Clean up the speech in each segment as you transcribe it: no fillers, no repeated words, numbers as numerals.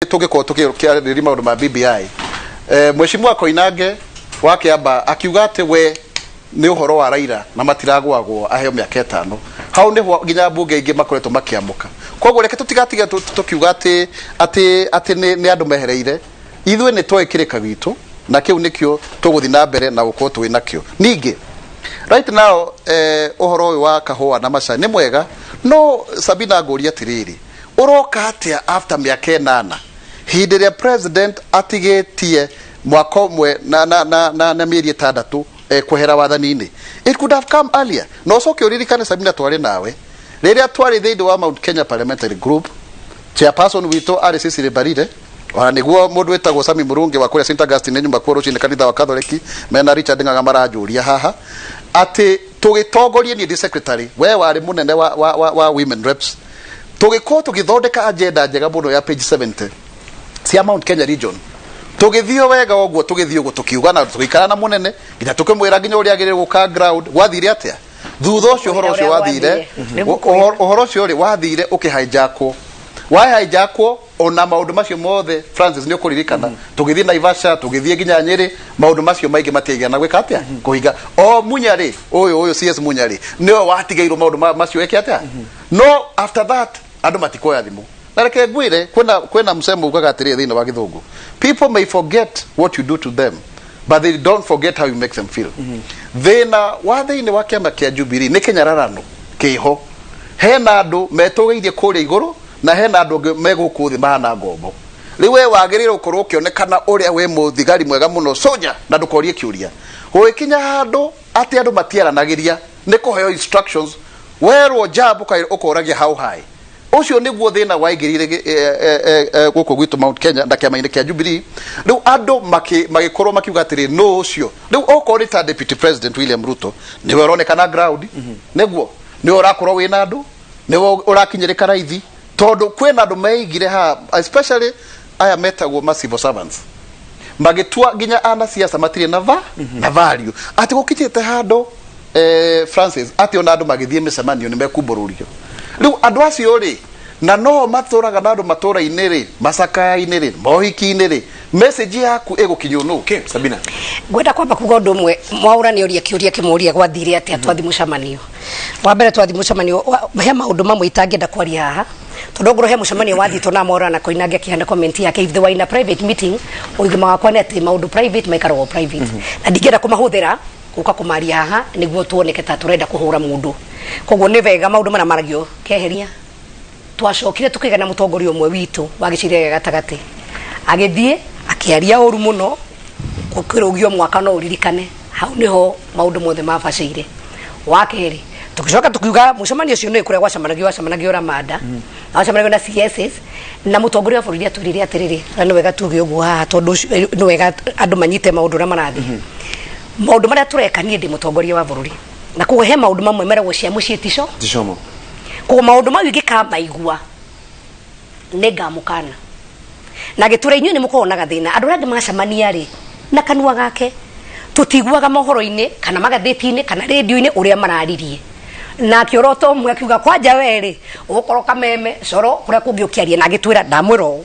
Tũngĩkorwo tũkĩarĩrĩria maũndũ ma BBI, Mheshimiwa Koinange wa Kĩamba akiuga atĩ we nĩ ũhoro wa Raila na matiragwagwo aheo mĩaka 5. Hau nĩho nginya mbunge ingĩ makoretwo makĩamũka. Koguo reke tũtigatige tũkiuga atĩ nĩ andũ mehereire. Ithuĩ nĩ twoĩ kĩrĩka gitũ na kĩu nĩkĩo tũgũthiĩ na mbere na gũkorwo twĩ nakĩo. Ningĩ right now, ũhoro ũyũ wa kahũa na macani nĩ mwega, no Sabina, ngũria atĩrĩrĩ, ũroka atĩa after mĩaka 8, hĩndĩ ĩrĩa president atigĩtie mwaka ũmwe na mĩeri 6 kwehera wathani-inĩ? It could have come earlier. Na ũcoke ũririkane, Sabina, twarĩ nawe rĩrĩa twarĩ thĩinĩ wa Mount Kenya Parliamentary Group, chairperson witũ arĩ Cecily Mbarire, ona nĩguo mũndũ wĩtagwo Sami Murungi wa kũrĩa St Augustine nyumba kuo rũcinĩ kanitha wa Katholiki mena Richard Ng'ang'a maranjũria haha atĩ tũgĩtongorie. Niĩ ndĩ secretary, we warĩ mũnene wa women reps. Tũgĩkorwo tũgĩthondeka agenda njega mũno ya page 70 cia Mount Kenya region. Tũgĩthiĩ wega ũguo, tũgĩthiĩ ũguo, tũkiuga na tũgĩikara na mũnene nginya tũkĩmwĩra nginya ũrĩa agĩrĩire gũka ground. Gwathire atĩa thutha ũcio? Ũhoro ũcio wathire, ũhoro ũcio rĩ wathire ũkĩhijackwo, wahijackwo ona maũndũ macio mothe. Francis, nĩ ũkũririkana tũgĩthiĩ Naivasha, tũgĩthiĩ nginya Nyĩrĩ, maũndũ macio maingĩ matiaigana gwĩka atĩa, kũhinga. O Munya rĩ, ũyũ CS Munya rĩ, nĩwe watigĩirwo maũndũ macio eke atĩa. No after that andũ matikoya thimũ. Na reke ngwĩre, kwĩna msemo ugaga atĩrĩ thĩinĩ wa Gĩthũngũ, "People may forget what you do to them, but they don't forget how you make them feel." Thĩna wa thĩinĩ wa kĩama kĩa Jubilee nĩ kĩnyararano kĩho. Hena andũ metũgĩirie kũrĩa igũrũ na hena andũ angĩ me gũkũ thĩ mahana ngombo. Rĩu we wagĩrĩirwo gũkorwo ũkĩonekana ũrĩa wĩ mũthigari mwega mũno, soja, na ndũkorie kĩũria. Gũgĩkinya handũ atĩ andũ matiaranagĩria, nĩ kũheo instructions, werwo jab ũkoragia how high. Ũcio nĩguo thĩna waingĩrire gũkũ gwitũ Mount Kenya na kĩama-inĩ kĩa Jubilee. Rĩu andũ magĩkorwo makiuga atĩrĩ, no ũcio rĩu okorwo nĩ ta Deputy President William Ruto nĩwe ũronekana ground, nĩguo nĩwe ũrakorwo wĩna andũ, nĩwe ũrakinyĩrĩka raithi, tondũ kwĩna andũ meigire haha, especially aya metagwo ma civil servants, magĩtua nginya anasiasa matirĩ na value, atĩ gũkinyĩte handũ, Francis, atĩ ona andũ magĩthiĩ mĩcemanio nĩ mekumbũrũrio. Rĩu andũ acio rĩ, na no matũraga na andũ matũra-inĩ rĩ, macakaya-inĩ rĩ, mohiki-inĩ rĩ, message yaku ĩgũkinywo nũ? Okay, Sabina. Ngwenda kwamba kuga ũndũ ũmwe. Mwaũra nĩ ũria kĩũria kĩmũria, gwathire atĩa twathi mũcemanio wa mbere? Twathi mũcemanio he maũndũ mamwe itangĩenda kwaria haha, tondũ ngorwo he mũcemanio wathiĩtwo na Mwaũra na Koinange akĩheana comment yake, if they were in a private meeting, ũgima wakwa nĩ atĩ maũndũ private maikaragwo private, na ndingĩenda kũmahũthĩra gũka kũmaria haha nĩguo tuoneke ta tũrenda kũhũra mũndũ. Koguo nĩ wega maũndũ marĩa maragio keheria. Twacokire tukĩgĩa na mũtongoria ũmwe witũ wa gĩcigo gĩa gatagatĩ, agĩthiĩ akĩaria ũru mũno gũkĩrũgio mwaka. No ũririkane hau nĩho maũndũ mothe mabacĩire. Wa kerĩ, tũgĩcoka tũkiuga mũcemanio ũcio nĩ kũrĩa gwacemanagio Ramada na gwacemanagio na CSs, na mũtongoria wa bũrũri atwĩrire atĩrĩrĩ, na nĩ wega tuge ũguo haha tondũ nĩ wega andũ manyite maũndũ ũrĩa marathiĩ, maũndũ marĩa tũreka. Niĩ ndĩ mũtongoria wa bũrũri, na koguo he maũndũ mamwe meragwo cia mũciĩ tico. Ticomo. Koguo maũndũ mau ingĩkamaigua nĩ ngamũkana na gĩtũra. Inyuĩ nĩ mũkoragwo na gathĩna, andũ arĩa angĩ macemania rĩ na kanua gake tũtiguaga mohoro-inĩ kana magathĩti-inĩ kana rĩndiũ-inĩ ũrĩa mararirie. Na akĩorota ũmwe akiuga kwanja we rĩ ũgũkorwo kameme coro kũrĩa kũngĩ ũkĩaria, na agĩtwĩra ndamwĩra ũũ,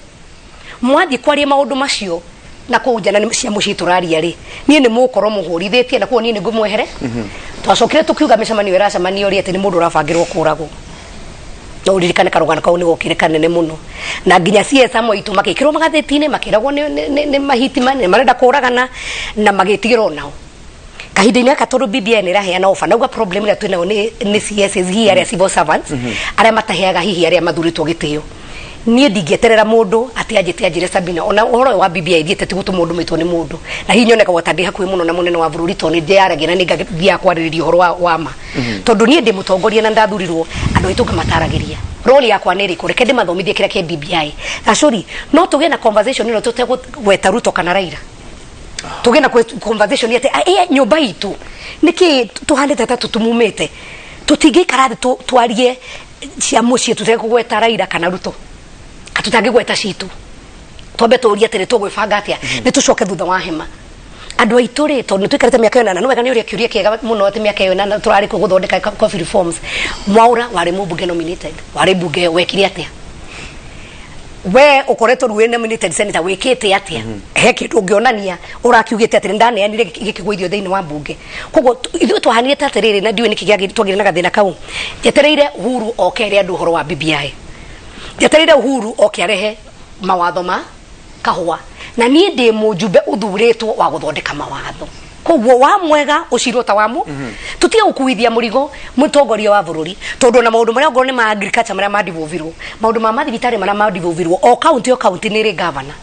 mwathiĩ kwaria maũndũ macio na kũu nja na nĩ cia mũciĩ tũraria rĩ, niĩ nĩ mũgũkorwo mũhũrithĩtie, na koguo niĩ nĩ ngũmwehere. Twacokire tũkiuga mĩcemanio ĩracemanio rĩ, atĩ nĩ mũndũ ũrabangĩrwo kũragwo. No ũririkane karũgano kau nĩ gokire kanene mũno, na nginya CS amwe aitũ magĩkĩrwo magathĩti-inĩ makĩragwo nĩ mahitima nĩ marenda kũragana, na magĩtigĩrwo nao kahinda-inĩ gaka, tondũ BBI nĩ ĩraheana offer. Nauga problem ĩrĩa twĩnayo nĩ CSs hihi arĩa civil servants arĩa mataheaga hihi arĩa mathurĩtwo gĩtĩo. Niĩ ndingĩeterera mũndũ atĩ anjĩte anjĩre Sabina, ona ũhoro ũyũ wa BBI thiĩte ti gũtũmwo ndũmĩtwo nĩ mũndũ, na hihi nyoneka ta ndĩ hakuhĩ mũno na mũnene wa bũrũri, tondũ nĩ ndĩyaragia na nĩ ngathiaga kwarĩrĩria ũhoro wa ma, tondũ niĩ ndĩ mũtongoria na ndathurirwo andũ aitũ ngamataragĩria role yakwa nĩ ĩrĩkũ. Reke ndĩmathomithie kĩrĩa kĩ BBI. Gacũri, no tũgĩe na conversation ĩno tũtegũgweta Ruto kana Raila, tũgĩe na conversation atĩ nyũmba itũ nĩkĩ tũhanĩte ta tũtumumĩte? Tũtingĩikara thĩ twarie cia mũciĩ tũtekũgweta Raila kana Ruto, tũtangĩgweta citũ. Twambe tũrie atĩrĩ, tũgwĩbanga atĩa nĩ tũcoke thutha wa hema andũ aitũ rĩ, tondũ nĩ tũikarĩte mĩaka ĩyo 8. Nĩ wega nĩ ũrĩa kĩũria kĩega mũno atĩ mĩaka ĩyo 8 tũrarĩ kuo gũthondeka coffee reforms. Mwaũra warĩ mũmbunge nominated, warĩ mbunge, wekire atĩa? We ukoretwo rĩu wĩ nominated senator, wĩkĩte atĩa? He kĩndũ ũngĩonania ũrakiugĩte atĩ nĩndaneanire gĩkĩgũithio thĩinĩ wa mbunge? Koguo ithuĩ twahanire ta atĩrĩrĩ, na ndiũĩ nĩkĩ twagĩire na gathĩna kau. Njetereire Uhuru oke ere andũ ũhoro wa BBI, njetereire Uhuru oke arehe mawatho ma kahũa, na niĩ ndĩ mũjumbe ũthurĩtwo wa gũthondeka mawatho. Koguo wa mwega ũcirwo ta wamu, tutige gũkuithia mũrigo mũtongoria wa bũrũri, tondũ ona maũndũ marĩa ongorwo nĩ ma agriculture marĩa mandivovirwo, maũndũ ma mathibitarĩ marĩa mandivovirwo, o kaunti o kaunti nĩ ĩrĩ gavana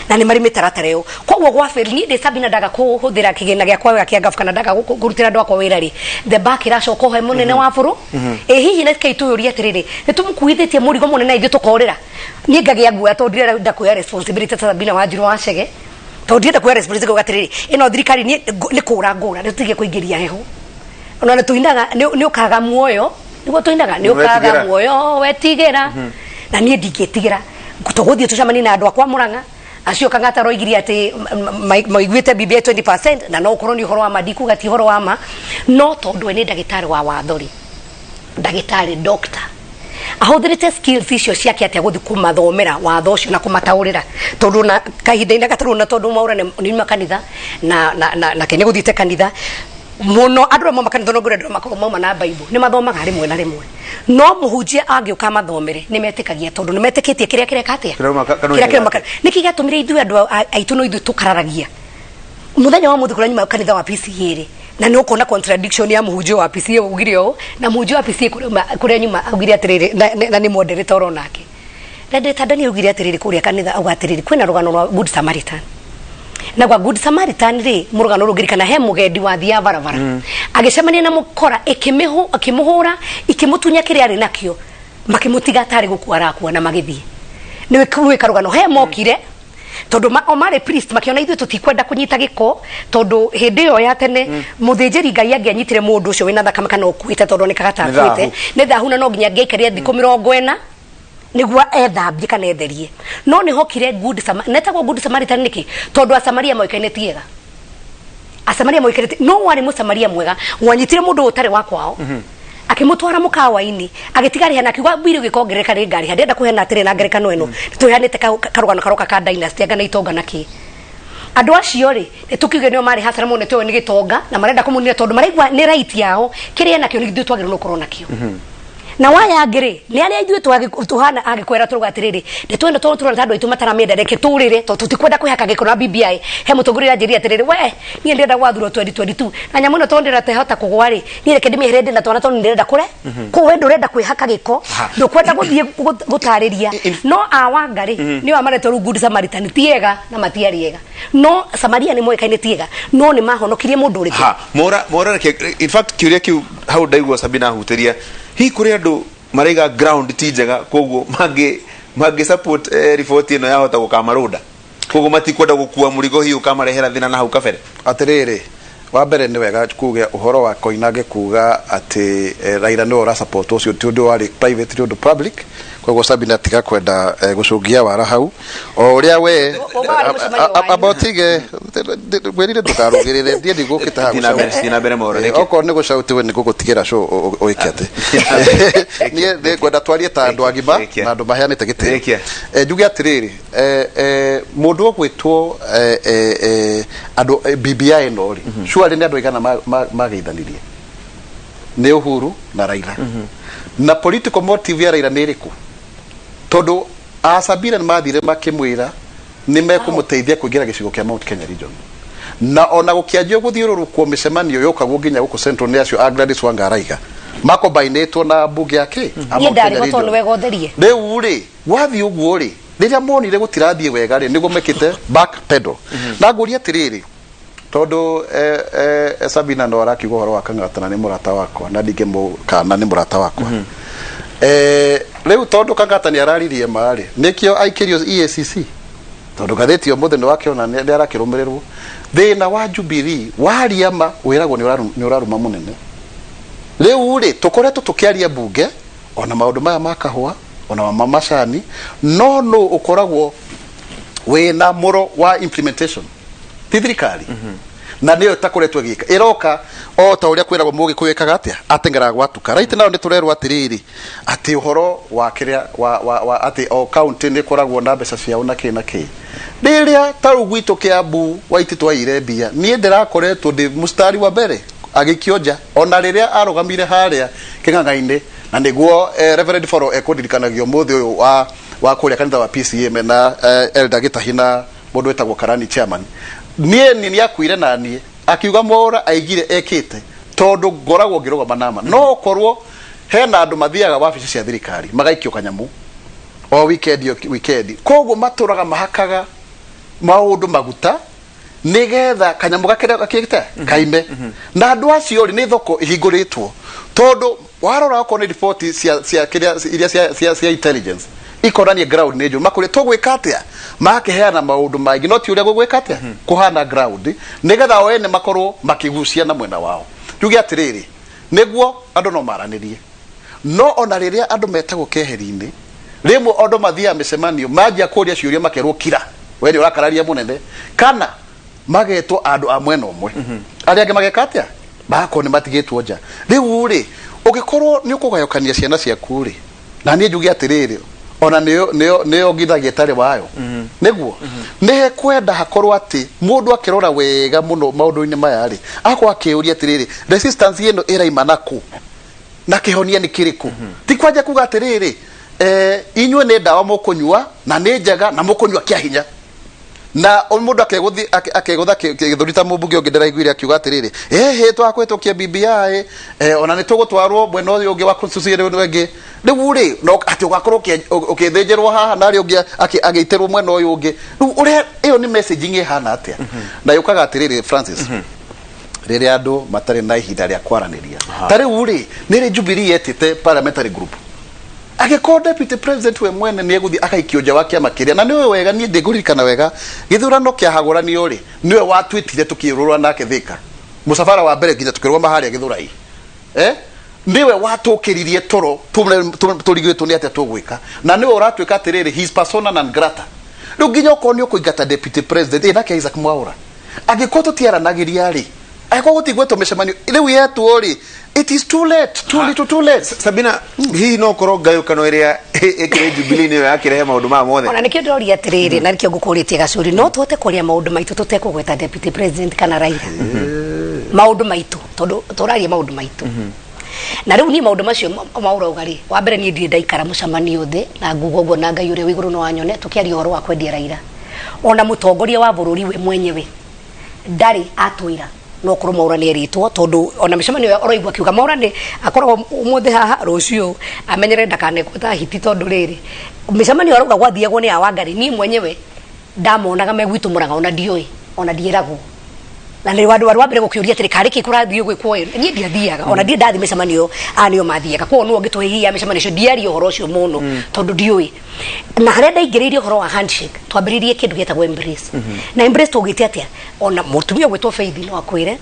na nĩ marĩ mĩtaratara ĩyo. Koguo gwa fail, niĩ ndĩ Sabina ndaga kũhũthĩra kĩgĩna gĩakwa wega kĩa ngabu kana ndaga kũrutĩra andũ akwa wĩra rĩ, the back ĩracoka ohe mũnene wa bũrũ. Ĩ hihi na tũyũrie atĩrĩrĩ, nĩ tũmũkuithĩtie mũrigo mũnene na ithuĩ tũkorĩra? Niĩ ngagĩa guoya tondũ ndirenda kuoya responsibility ta Sabina Wanjiru wa Chege, tondũ ndirenda kuoya responsibility kuga atĩrĩrĩ, ĩno thirikari niĩ nĩ kũra ngũra, nĩ tũtige kũingĩria heho. Ona nĩ tũinaga nĩ ũkaga muoyo, nĩguo tũinaga nĩ ũkaga Wetigĩra. Muoyo wetigĩra, na niĩ ndingĩtigĩra. Tũgũthiĩ tũcemanie na andũ akwa Mũrang'a acio. Kang'ata roigirie atĩ maiguĩte BBI 20%, na no ũkorwo nĩ ũhoro wa ma, ndikuga ti ũhoro wa ma, no tondũ we nĩ ndagĩtarĩ wa watho rĩ, ndagĩtarĩ doctor ahũthĩrĩte skills icio ciake atĩa gũthiĩ kũmathomera watho ũcio na kũmataũrĩra? Tondũ na kahinda-inĩ gatarũ na tondũ Mwaura nĩ nĩ kanitha na ke nĩ gũthiĩte kanitha mũno, andũ arĩa mauma kanitha no ngwĩra andũ arĩa makoragwo mauma na Bible nĩ mathomaga rĩmwe na rĩmwe, no mũhunjia angĩũka amathomere nĩ metĩkagia, tondũ nĩ metĩkĩtie kĩrĩa kĩreka atĩa. Kĩrauma kanua-inĩ Kĩrĩa kĩrauma gake. Nĩkĩ gĩatũmire ithuĩ andũ aitũ no ithuĩ tũkararagia muthenya wa mũthĩ kũrĩa nyuma kanitha wa PCA rĩ, na nĩ ũkuona contradiction ya mũhunjia wa PCA augire ũũ na mũhunjia wa PCA kũrĩa nyuma augire atĩrĩrĩ, na nĩ moderator oro nake Redeta Daniel augire atĩrĩrĩ kũrĩa kanitha, auga atĩrĩrĩ, kwĩna rũgano rwa Good Samaritan, na gwa Good Samaritan rĩ, mũrũgano rũngĩrikana, he mũgendi wathiaga barabara agĩcemania na mũkora, ĩkĩmũhũra, ikĩmũtunya kĩrĩa arĩ nakĩo, makĩmũtiga atarĩ gũkua arakua na magĩthiĩ. Nĩ wĩ karũgano he mokire tondũ o marĩ priest, makiona ithuĩ tũtikwenda kũnyita gĩko, tondũ hĩndĩ ĩyo ya tene mũthĩnjĩri Ngai angĩanyitire mũndũ ũcio wĩna thakame kana ũkuĩte, tondũ onekaga ta Nĩ thahu. akuĩte, nĩ thahu, na no nginya angĩaikarire thikũ 40 nĩguo ethambie kana etherie. No nĩ hokire Good netagwo Good Samaritan nĩkĩ? Tondũ Asamaria moĩkaine ti ega, Asamaria moĩkaine ti, no warĩ Mũsamaria mwega wanyitire mũndũ ũtarĩ wa kwao, akĩmũtwara mũkawa-inĩ, agĩtiga rĩha na akiuga mbiri ũgĩkongerereka rĩ ngari ndĩrenda kũheana atĩrĩ na ngerekano ĩno tũheanĩte karũgano karoka ka dynasty anga na itonga na kĩ. Andũ acio rĩ, nĩ tũkiuge nĩo marĩ hasara mũno, tũĩ nĩ gĩtonga na marenda kũmũnina tondũ maraigua nĩ right yao, kĩrĩa nakĩo nĩ ithuĩ twagĩrĩirwo gũkorwo nakĩo. Na waya angĩ rĩ, nĩ arĩa ithuĩ tũhana agĩkwĩra tũrauga atĩrĩrĩ, nĩ twenda tondũ tũrona ta andũ aitũ mataramĩenda, reke tũrĩre tondũ tũtikwenda kwĩhaka gĩko na BBI. He mũtongoria ũranjĩrire atĩrĩrĩ, we niĩ ndĩrenda gwathurwo 2022 na nyamũ ĩno tondũ ndĩrenda tehota kũgwa rĩ, niĩ reke ndĩmĩeherie, ndĩ na twana tondũ ndĩrenda kũre koguo we ndũrenda kwĩhaka gĩko, ndũkwenda gũthiĩ gũtarĩria. No awanga rĩ, nĩo amaretwo rĩu Good Samaritan, ti ega na matiarĩ ega, no Samaria nĩ moĩkaine ti ega, no nĩ mahonokirie mũndũ ũrĩkũ? Ha mora mora, reke, in fact kiuria kiu hau ndaigua Sabina ahutĩria, hihi kũrĩ andũ maraiga ground ti njega, koguo mangĩ support report ĩno yahota gũkamarũnda, koguo matikwenda gũkua mũrigo hihi ũkamarehera thĩna na hau kabere? Atĩrĩrĩ, wa mbere nĩ wega kuga ũhoro wa Koinange kuga atĩ Raila nĩwe ũra support ũcio, ti ũndũ warĩ private, nĩ ũndũ public. Koguo Sabina, tiga kwenda gũcũngia wara hau o ũrĩa we Wa- warĩ mũcemanio wanyu. Amba ũtige ngwĩrire ndũkarũgĩrĩre, ndiĩ ndigũkĩte haha. Thiĩ na mbere, thiĩ na mbere, Maura, nĩkĩ? Okorwo nĩ gũcauti we nĩ ngũgũtigĩra show ũĩke atĩ niĩ nĩ ngwenda twarie ta andũ agima Rĩkia. na andũ maheanĩte gĩtĩo. Rĩkia. Njuge atĩrĩrĩ, mũndũ ũgwĩtwo andũ BBI ĩno rĩ, surely nĩ andũ aigana mageithanirie nĩ Uhuru na Raila, na political motive ya Raila nĩ ĩrĩkũ? Tondũ Asabira nĩ mathire makĩmwĩra nĩ mekũmũteithia kũingĩra gĩcigo kĩa Mount Kenya region, na ona gũkĩanjio gũthiũrũrũkwo mĩcemanio yokagwo nginya gũkũ Central nĩ acio a Gladys Wanga araiga makombainĩtwo na mbunge ya kĩ a Niĩ Mount Kenya ndarĩho tondũ region. nĩwe gotherie. Rĩu rĩ, gwathiĩ ũguo rĩ, rĩrĩa monire gũtirathiĩ wega rĩ, nĩguo mekĩte back pedal. Na ngũria atĩrĩrĩ, tondũ Sabina no arakiuga ũhoro wa Kang'ata na nĩ mũrata wakwa na ndingĩmũkana, nĩ mũrata wakwa. Rĩu tondũ Kang'ata nĩ araririe ma rĩ, nĩkĩo aikĩrio EACC, tondũ ngathĩti ũmũthĩ nĩ wakĩona nĩ arakĩrũmĩrĩrwo. Thĩna wa Jubilee, waria ma wĩragwo nĩ ũraruma mũnene. Rĩu rĩ, tũkoretwo tũkĩaria mbunge ona maũndũ maya ma kahũa ona ma macani, no nũ ũkoragwo wĩna mũro wa implementation? Ti thirikari. Na nĩyo ĩtakoretwo ĩgĩka, ĩroka o ta ũrĩa kwĩragwo mũgĩkũyũ ĩkaga atĩa, ateng'eraga gwatuka. Right now nĩ tũrerwo atĩrĩrĩ, atĩ ũhoro wa kĩrĩa wa atĩ o county nĩ ĩkoragwo na mbeca ciao na kĩ na kĩ. Rĩrĩa ta rĩu gwitũ Kĩambu Waititũ aiyire mbia, niĩ ndĩrakoretwo ndĩ mũstari wa mbere agĩikio nja, ona rĩrĩa arũgamire harĩa kĩng'ang'a-inĩ, na nĩguo Reverend Foro ekũndirikanagia ũmũthĩ ũyũ wa kũrĩa kanitha wa PCA mena Elder Gĩtahi na mũndũ wĩtagwo Karani chairman. Niĩ nĩ nĩakuire na niĩ akiuga Mwaũra aigire ekĩte tondũ ngoragwo ngĩrũgama nama. No okorwo hena andũ mathiaga wabici cia thirikari magaikio kanyamu o weekend, o weekend, koguo matũraga mahakaga maũndũ maguta nigetha kanyamũ gakĩrĩa gakĩte kaime. Na andũ acio rĩ, nĩ thoko ĩhingũrĩtwo, tondũ warora okorwo nĩ riboti cia kĩrĩa iria cia intelligence ikonania ground nĩ njũru, makũria tũgwĩka atĩa, makĩheana maũndũ maingĩ no ti ũrĩa gũgwĩka atĩa kũhana ground, nĩgetha o ene makorwo makĩgucia na mwena wao. Tuge atĩrĩrĩ, nĩguo andũ no maranĩrie, no ona rĩrĩa andũ metagwo keheri-inĩ, rĩmwe andũ mathiaga mĩcemanio manjia kũria ciũria makerwo kira, we nĩ ũrakararia mũnene, kana magetwo andũ a mwena ũmwe, arĩa angĩ mageka atĩa, magakorwo nĩ matigĩtwo nja. Rĩu rĩ, ũngĩkorwo nĩ ũkũgayũkania ciana ciaku rĩ, na niĩ njuge atĩrĩrĩ, ona nĩyo ngithagia ĩtarĩ wayo, nĩguo nĩ hekwenda hakorwo atĩ mũndũ akĩrora wega mũno maũndũ-inĩ maya rĩ, akorwo akĩũria atĩrĩrĩ, resistance ĩno ĩraima nakũ na kĩhonia nĩ kĩrĩkũ? Ti kwanja kuga atĩrĩrĩ, inyuĩ nĩ ndawa mũkũnyua na nĩ njega na mũkũnyua kĩa hinya, na o mũndũ akegũtha gĩthũri ta mũmbunge ũngĩ ndĩraiguire akiuga atĩrĩrĩ, ĩhĩ twakũhĩtũkia BBI, ona nĩ tũgũtwarwo mwena ũyũ ũngĩ wa constitution ĩno ĩngĩ. Rĩu rĩ, no atĩ ũgakorwo ũkĩthĩnjĩrwo haha na arĩa ũngĩ agĩitĩrwo mwena ũyũ ũngĩ. Rĩu ũrĩa ĩyo nĩ messaging ĩhana atĩa? Na yũkaga atĩrĩrĩ, Francis, rĩrĩa andũ matarĩ na ihinda rĩa kwaranĩria. Ta rĩu rĩ, nĩ rĩ Jubilee yetĩte parliamentary group? Angĩkorwo deputy president we mwene nĩ egũthiĩ akaikio nja wa kĩama kĩrĩa, na nĩwe wega, niĩ ndĩngũririkana wega gĩthurano kĩahagũranio rĩ, nĩwe watwĩtire tũkĩrũra nake Thĩka mũcabara wa mbere nginya tũkĩrũgama harĩa Gĩthũrai, nĩwe watũkĩririe toro tũrigĩtwo nĩ atĩa tũgwĩka, na nĩwe ũratuĩka atĩrĩrĩ, he is persona non grata. Rĩu nginya okorwo nĩ ũkũingata deputy president, nake Isaac Mwaũra, angĩkorwo tũtiaranagĩria rĩ, angĩkorwo gũtigwetwo mĩcemanio rĩu yetwo rĩ, it is too late, too little too late. Sabina, hihi no korwo ngayũkano ĩrĩa ĩkĩrĩ Jubilee nĩyo yakĩrehe maũndũ maya mothe? Ona nĩkĩo ndĩroria atĩrĩrĩ, na nĩkĩo ngũkũrĩtie gacũri, no tũhote kwaria maũndũ maitũ tũtekũgweta deputy president kana Raila? Maũndũ maitũ, tondũ tũraria maũndũ maitũ. Na rĩu niĩ maũndũ macio maũrauga rĩ, wa mbere niĩ ndirĩ ndaikara mũcemanio thĩ na nguga ũguo, na Ngai ũrĩa wĩ igũrũ no anyone tũkĩaria ũhoro wa kwendia Raila. Ona mũtongoria wa bũrũri we mwenyewe ndarĩ atwĩra, no korwo Mwaura nĩ erĩtwo, tondũ ona mĩcemanio ĩyo ũraigua akiuga Mwaura nĩ akoragwo ũmũthĩ haha, rũciũ amenyere ndakanekwo ta hiti, tondũ rĩrĩ mĩcemanio arauga gwathiagwo nĩ ya Wangari. Niĩ mwenyewe ndamonaga me gwitũ Mũrang'a, ona ndioĩ, ona ndiĩragwo, na nĩ wandũ wa mbere gũkĩũria atĩrĩ, karĩ kĩ kũrathiĩ gwĩkwo ĩ? Niĩ ndiathiaga, ona ndiĩ ndathiĩ mĩcemanio ĩyo, aya nĩo mathiaga, koguo nĩwe ũngĩtũhe hihi ya mĩcemanio ĩcio. Ndiaria ũhoro ũcio mũno tondũ ndiũĩ. Na harĩa ndaingĩrĩirie ũhoro wa handshake, twambĩrĩirie kĩndũ gĩtagwo embrace. Na embrace tũgĩte atĩa? Ona mũtumia ũgwĩtwo Faith no akwĩre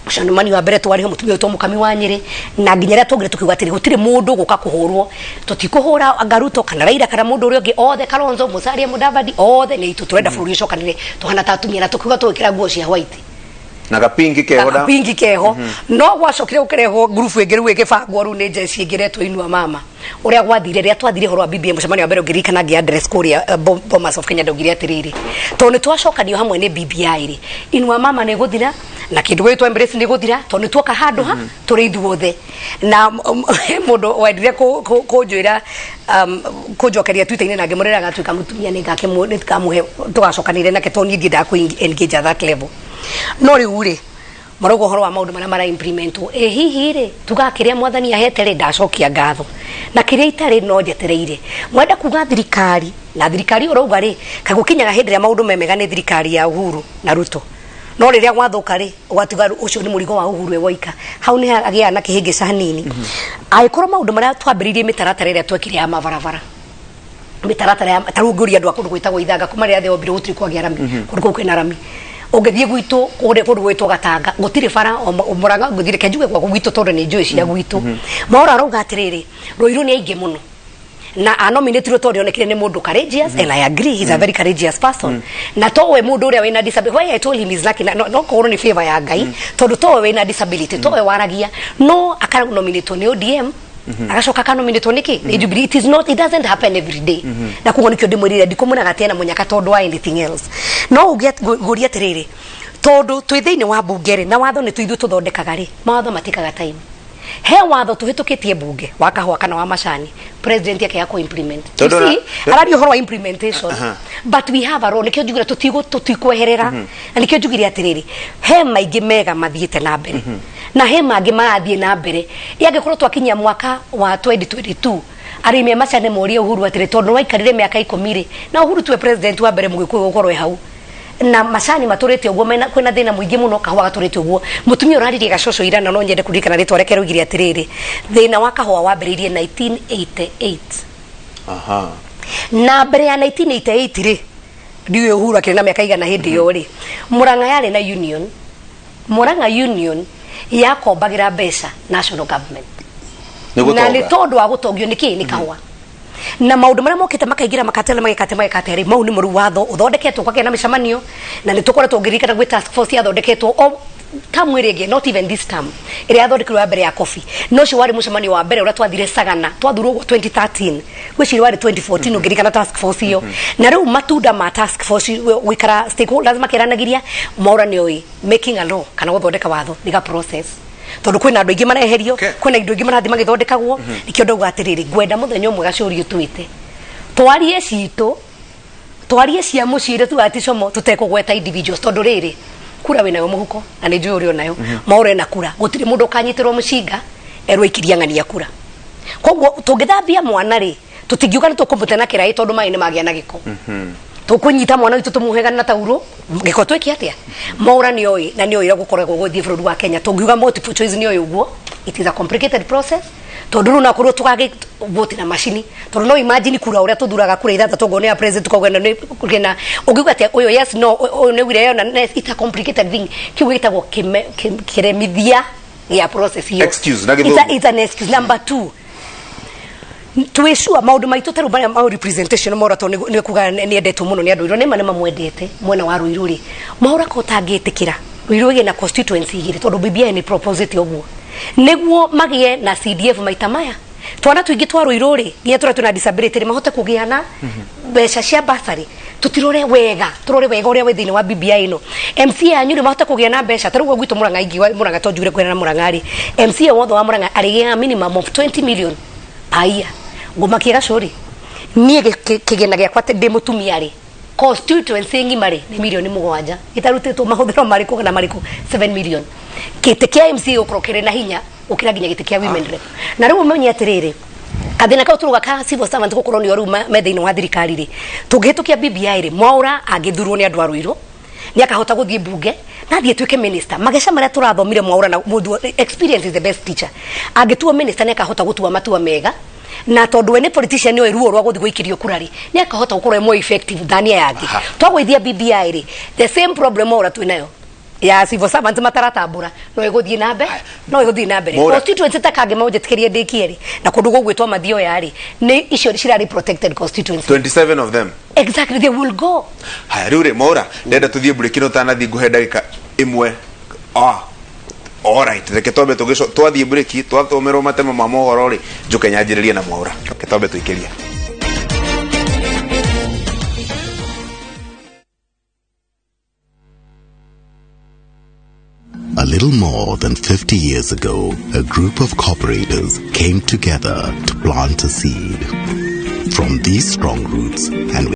mũcemanio wa mbere twarĩ ho, mũtumia ũgwĩtwo Mũkami wa Nyĩrĩ, na nginya rĩrĩa twongire tũkiuga atĩrĩ, gũtirĩ mũndũ gũka kũhũrwo, tũtikũhũra Ngaruto kana Raila kana mũndũ ũrĩa ũngĩ, othe Kalonzo, Musalia Mudavadi, othe nĩ itũ, tũrenda bũrũri ũcokanĩre, tũhana ta atumia, na tũkiuga tũgĩkĩra nguo cia white na gapingi keho na pingi keho. No gwacokire gũkĩrehwo ngurubu ĩngĩ, rĩu ĩgĩbangwo rĩu nĩ njeci ĩngĩ ĩretwo Inua Mama. Ũrĩa gwathire, rĩrĩa twathire ũhoro wa BBI, mũcemanio wa mbere ũngĩririkana ngĩ address kũrĩa Bomas of Kenya, ndaugire atĩrĩrĩ, tondũ nĩ twacokanio hamwe nĩ BBI rĩ, Inua Mama nĩ gũthira na kĩndũ gĩgwĩtwo embrace nĩ gũthira, tondũ nĩ tuoka handũ ha tũrĩ ithuothe. Na mũndũ wendire kũnjĩra, kũnjokeria Twitter-inĩ, na ngĩmũrĩra agatuĩka mũtumia, nĩ ngakamũhe tũgacokanĩre nake, tondũ niĩ ndiendaga kũ engage at that level. No rĩu rĩ, marauga ũhoro wa maũndũ marĩa mara implementwo, ĩ hihi rĩ, tugaga kĩrĩa mwathani ahete rĩ, ndacokia ngatho, na kĩrĩa itarĩ no njetereire. Mwenda kuga thirikari na thirikari ũrauga rĩ, kagũkinyaga hĩndĩ ĩrĩa maũndũ me mega nĩ thirikari ya Uhuru na Ruto, no rĩrĩa gwathũka rĩ, ũgatiga ũcio nĩ mũrigo wa Uhuru e woika. Hau nĩ agĩaga na kĩhĩngĩca hanini. Angĩkorwo maũndũ marĩa twambĩrĩirie, mĩtaratara ĩrĩa twekire ya mabarabara, mĩtaratara ya ta rĩu ngũria andũ a kũndũ gwĩtagwo Ithanga, kuma rĩrĩa thĩ yombirwo gũtirĩ kwagĩa rami. Kũndũ kũu kwĩna rami. Ũngĩthiĩ gwitũ kũrĩa kũndũ gwĩtwo Gatanga, gũtirĩ bara. O Mũrang'a ngũthiĩ, reke njuge gwa gwitũ tondũ nĩ njũĩ cia gwitũ. Maũra arauga atĩrĩrĩ, Rũirũ nĩ aingĩ mũno. Na anominatirwo tondũ onekire nĩ mũndũ courageous, and I agree, he's a very courageous person. Na towe mũndũ ũrĩa wĩna disability, why I told him he's lucky, no korwo nĩ favor ya Ngai, tondũ towe wĩna disability, towe waragia, no akanominatwo nĩ ODM, agacoka akanominatwo nĩkĩ nĩ Jubilee. It is not, it doesn't happen every day. Na koguo nĩkĩo ndĩmwĩrire ndikũmwĩraga atĩ ena mũnyaka tondũ wa anything else. No ũngĩngũria atĩrĩrĩ, tondũ twĩ thĩinĩ wa bunge rĩ, na watho nĩ ithuĩ tũthondekaga rĩ, mawatho matikaga time. He watho tũhĩtũkĩtie bunge wa kahũa kana wa macani, president yake ya implement. You Tondũ na- see, araria ũhoro wa implementation, but we have a role. Nĩkĩo njugire tũtikweherera, na nĩkĩo njugire atĩrĩrĩ, he maingĩ mega mathiĩte na mbere na he mangĩ marathiĩ na mbere. Yangĩkorwo twakinyia mwaka wa 2022, arĩmi a macani morie Uhuru atĩrĩ, tondũ waikarire mĩaka 10 rĩ, na Uhuru tuwe president wa mbere mũgĩkũyũ gũkorwo e hau, na macani matũrĩte ũguo mena kwĩna thĩna mũingĩ mũno, kahũa gatũrĩte ũguo. Mũtumia ũraririe gacoco irana, no nyende kũririkana rĩtwa rĩake, rĩoigire atĩrĩrĩ, thĩna wa kahũa wambĩrĩirie 1988. Na mbere ya 1988 rĩ, ndiũĩ Uhuru akĩrĩ na mĩaka igana hĩndĩ ĩyo rĩ, Murang'a yarĩ na union. Murang'a union yakombagĩra mbeca national government Nĩ na nĩ gũtonga. tondũ wa gũtongio nĩ kĩ nĩ kahũa na maũndũ marĩa mokĩte makaingĩra makatela magekate magekate rĩ, mau nĩ mũru watho ũthondeketwo kwagĩa na mĩcemanio, na nĩ tũkoretwo ngĩririkana gwĩ task force yathondeketwo o term ĩrĩa ĩngĩ, not even this term, ĩrĩa yathondekirwo ya mbere ya coffee. No ũcio warĩ mũcemanio wa mbere ũrĩa twathire Sagana, twathurwo ũguo 2013, gwĩciria warĩ 2014, ũngĩririkana task force ĩyo. Na rĩu matunda ma task force gũikara stakeholders makĩranagĩria, Mwaura nĩ oĩ making a law kana gũthondeka watho nĩ ga process, tondũ kwĩna andũ aingĩ mareherio, kwĩna indo ingĩ marathiĩ magĩthondekagwo. Nĩkĩo ndauga atĩrĩrĩ, ngwenda mũthenya ũmwe gacũrio twĩte twarie citũ, twarie cia mũciĩ iria tugaga ti como, tũtekũgweta individuals, tondũ rĩrĩ kura wĩnayo mũhuko na nĩ njũĩ ũrĩ onayo Mwaura ena kura, gũtirĩ mũndũ ũkanyitĩrwo mũcinga erwo ikiria ng'ania kura. Koguo tũngĩthambia mwana rĩ, tũtingiuga nĩ tũkũmũte na kĩraĩ, tondũ maĩ nĩ magĩa na gĩko. Tũkũnyita mwana witũ tũmuhega na tauro gĩko twĩke atĩa? Mwaura nĩ oĩ na nĩ oĩ ũrĩa gũkoragwo gũthiĩ bũrũri wa Kenya. Tũngiuga multiple choice, nĩ oĩ ũguo it is a complicated process, tondũ rĩu nakorwo tũgagĩ vote na macini, tondũ no imagine kura ũrĩa tũthuraga kura ithathatũ ngo nĩ ya president, koguo ĩno nĩ kũgĩa ũngiuga atĩa ũyũ yes, no ũyũ nĩ ugire yo, na it's a complicated thing. Kĩu gĩtagwo kĩremithia gĩa process ĩyo. Excuse, na Gĩthũngũ. It's an excuse. Number two, twĩ sure maũndũ maitũ tarĩu marĩa ma representation, Mwaura to nĩ kuga nĩ endetwo mũno nĩ andũ Ruiru, nĩma nĩ mamwendete mwena wa Ruiru rĩ, Mwaura ko tangĩtĩkĩra Ruiru ĩgĩe na constituency igĩrĩ, tondũ BBI nĩ proposite ũguo nĩguo magĩe na CDF maita maya, twana tũingĩ twa Ruiru rĩ, nginya tũrĩa twĩna disability rĩ, mahote kũgĩa na mbeca cia bursary. Tũtirore wega, tũrore wega ũrĩa wĩ thĩinĩ wa BBI ĩno. MCA yanyu rĩ, mahote kũgĩa na mbeca. Ta rĩu gwitũ Murang'a, ingiuga Murang'a to njugire kwĩna Murang'a rĩ, MCA wothe wa Murang'a arĩgĩaga minimum of 20 million per year. Ngũmakia gacũrĩ niĩ kĩgĩna gĩakwa ndĩ mũtumia rĩ, constituency ng'ima rĩ, nĩ mirioni 7 itarutĩtwo mahũthĩro marĩkũ kana marĩkũ, 7 million. Gĩtĩ kĩa MCA gũkorwo kĩrĩ na hinya gũkĩra nginya gĩtĩ kĩa women rep. Na rĩu ũmenye atĩrĩrĩ, kathĩna kau tũrauga ka civil servant gũkorwo nĩo rĩu me thĩinĩ wa thirikari rĩ, tũngĩhĩtũkia BBI rĩ, Mwaura angĩthurwo nĩ andũ a Ruiru nĩ akahota gũthiĩ mbunge na athiĩ atuĩke minister. Mageca marĩa tũrathomire Mwaura na mũndũ, experience is the best teacher. Angĩtuo minister nĩ akahota gũtua matua mega, na tondũ we nĩ politician, nĩ oĩ ruo rwa gũthiĩ gũikĩrio kura rĩ, nĩ akahota gũkorwo e more effective than aya angĩ. Twagũithia BBI rĩ, the same problem Mwaura twĩ nayo ya civil servants mataratambũra no ĩgũthiĩ na mbere, no ĩgũthiĩ na mbere. Mwaura. Constituency ta kangĩ maũnjĩtĩkĩrie ndĩkie rĩ, na kũndũ gũgwĩtwo Mathioya rĩ, nĩ icio cirarĩ protected constituency. 27 of them. Exactly, they will go. Haya, rĩu rĩ, Mwaura, ndenda tũthiĩ break no tanathi ngũhe ndagĩka ĩmwe. Alright, reke twambe tũgĩco twathiĩ break, twathomerwo matemo ma mohoro rĩ, njũke nyanjĩrĩrie na Mwaura. Reke twambe tũikĩrie. A little more than 50 years ago, a group of cooperators came together to plant a seed. From these strong roots and